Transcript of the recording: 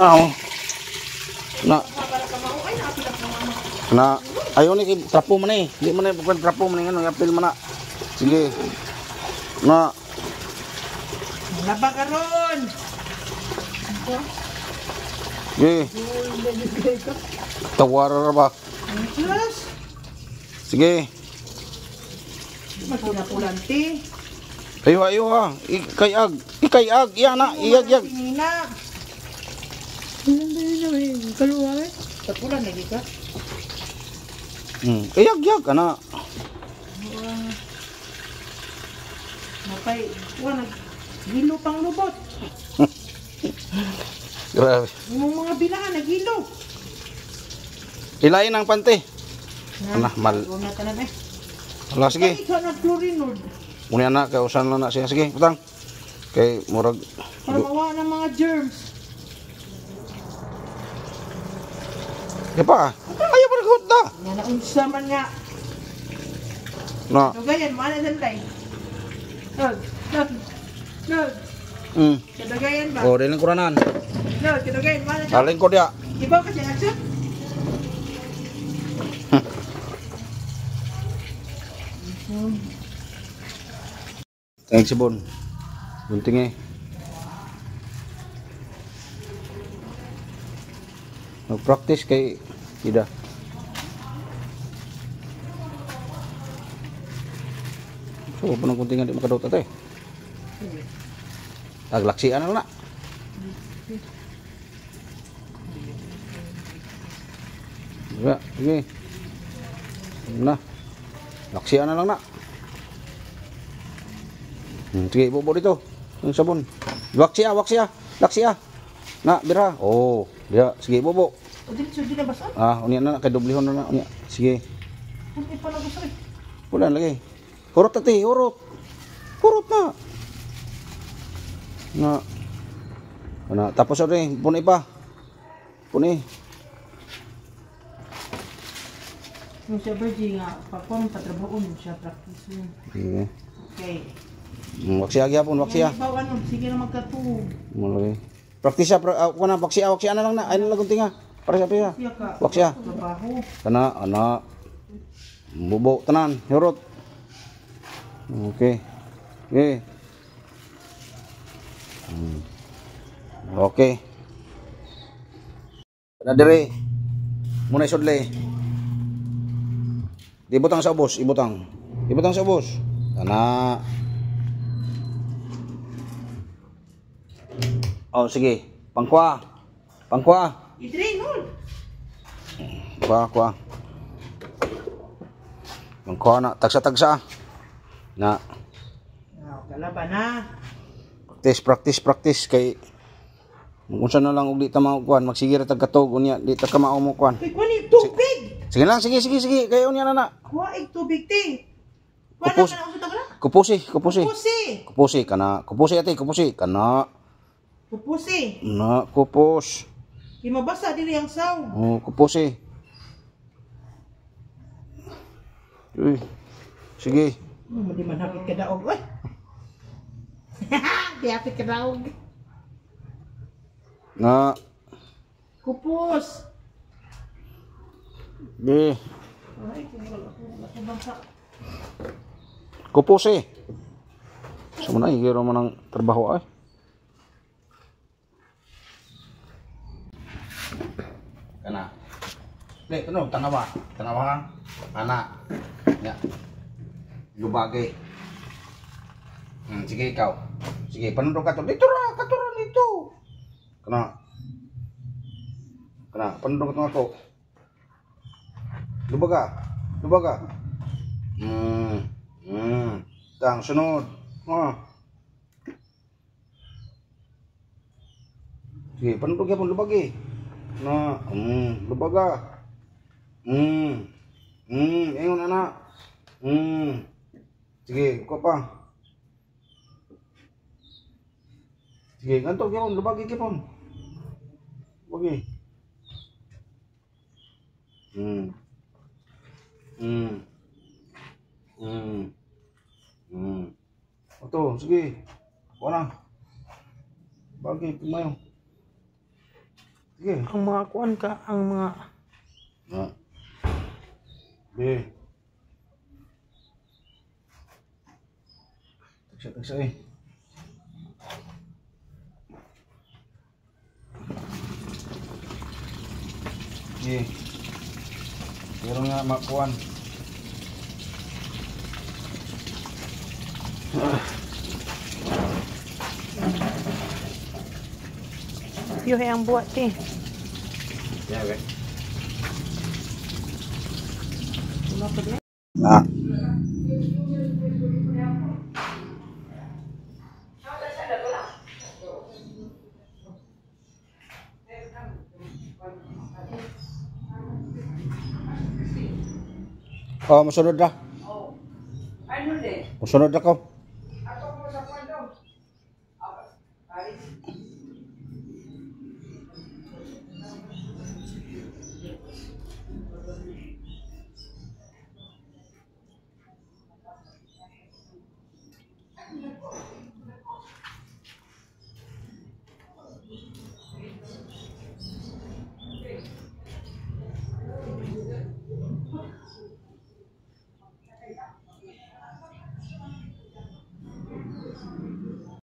Ah, oh. Na. Na ayo ni kay trapo man eh. Di man eh pagkan trapo man eh ano, apil man na. Sige. Na. Laba karon. Sige. Tawara ra ba? Sus, Sige. magpula-pulanti. Ayo ayo ha. Ikayag. Ikayag. Iya na. Iyag yag. Sinina. Tapulan lagi ka. Iyag yag ana. Mapay, wa nag hilo pang lubot. Grabe. Yung mga bilahan naghilo. Ilain ang pante. Ana mal. Una tanan eh. Ala, sige. Ay, ikaw nag-chlorine. Unya na kay usan lang na siya. Sige, butang. Kay murag Para mawa ng mga germs. Di pa. Ayaw pa naghuot na. Nga na unsa man nga. Na. Dugayan mo na santay. Nod, nod, nod. Kadugayan ba? Oh, dili kuranan. Nod, kadugayan mo na. Alin ko dia. Ibaw ka siya action. Thanks, Bon. Bunting eh. Mag-practice kay Ida. So, pa ng kunti nga di makadot ate. Taglaksian na lang na. Diba? Sige. Na. Laksian na lang na. Sige, ibubo dito. Yung sabon. Waksiya, waksiya. Laksiya. Na, bira. Oh, diya. Sige, ibubo. O dili sud na basa. Ah, unya na, kay doblehon na na. Unya. Sige. Hindi pa lang gusto eh. Wala lagi. Hurot ate, hurot. Hurot na. Na. Ana, tapos ate, punay pa. Punay. Yung siya Virgie nga, pakuan patrabahoon siya practice yun. Sige. Okay. Waksiya gyapon, waksiya. Yan, ibaw ano, sige na magkatuog. Malagi. Practice siya, kuna, waksiya, waksiya na lang na. Ay na lang kunti nga. Para sa pila. Siya ka. Waksiya. Trabaho. Kana, ana. Bubo tanan, hurot. Okay. Okay. Okay. Na dire. Muna isudli. Ibutang sa ubos, ibutang. Ibutang sa ubos. Ana. Oh, sige. Pangkuha. Pangkuha. I-drain nun. Kuha, kuha. Pangkuha na. Tagsa-tagsa. Na. Ah, kalaban na. Practice, practice, practice. Kay unsa na lang og di ta makuan, magsige ra tag katog unya di ta ka mao mo kuan. Kay kuha ni tubig. Sige lang, sige, sige, sige. Kay unya na na. Kuha ig tubig ti. Kuha na Kupos. ka na unsa tawag na? Kupusi, kupusi. Kupusi. Kupusi kana, kupusi ate, kupusi kana. Kupusi. Na kupos. Di mabasa diri ang saw. Oh, kupusi. Uy. Sige. Di man hapit ka daog oy. Di hapit ka daog. Na. Kupos. Di. Ay, kumurag ako, ako bangka. Kupusi. Sa mo na, higiro mo ng trabaho ay. Kana. Dek, tunog, tanawa. Tanawa ka. Ana. Ya. Lubagi. Sige, ikaw. Sige, panundog ka to. Dito ra, katura dito. Kana. Kana, panundog ka to ako. Lubaga. Lubaga. Tang, sunod. Ah. Sige, panundog ka pong lubagi. Na, lubaga. Ingon ana. Sige, ko pa. Sige, nganto gyapon, lubagi gyapon. Lubagi. Oto, sige. Kuha na. Bagi, pumayo. Sige. Ang mga kuan ka, ang mga Na. Be. Tagsa, tagsa eh. Sige. Pero nga makuan. Yuhe ang buhat eh. Yeah, okay. Na. Oh, masunod ra. Ano de? Masunod ra ko.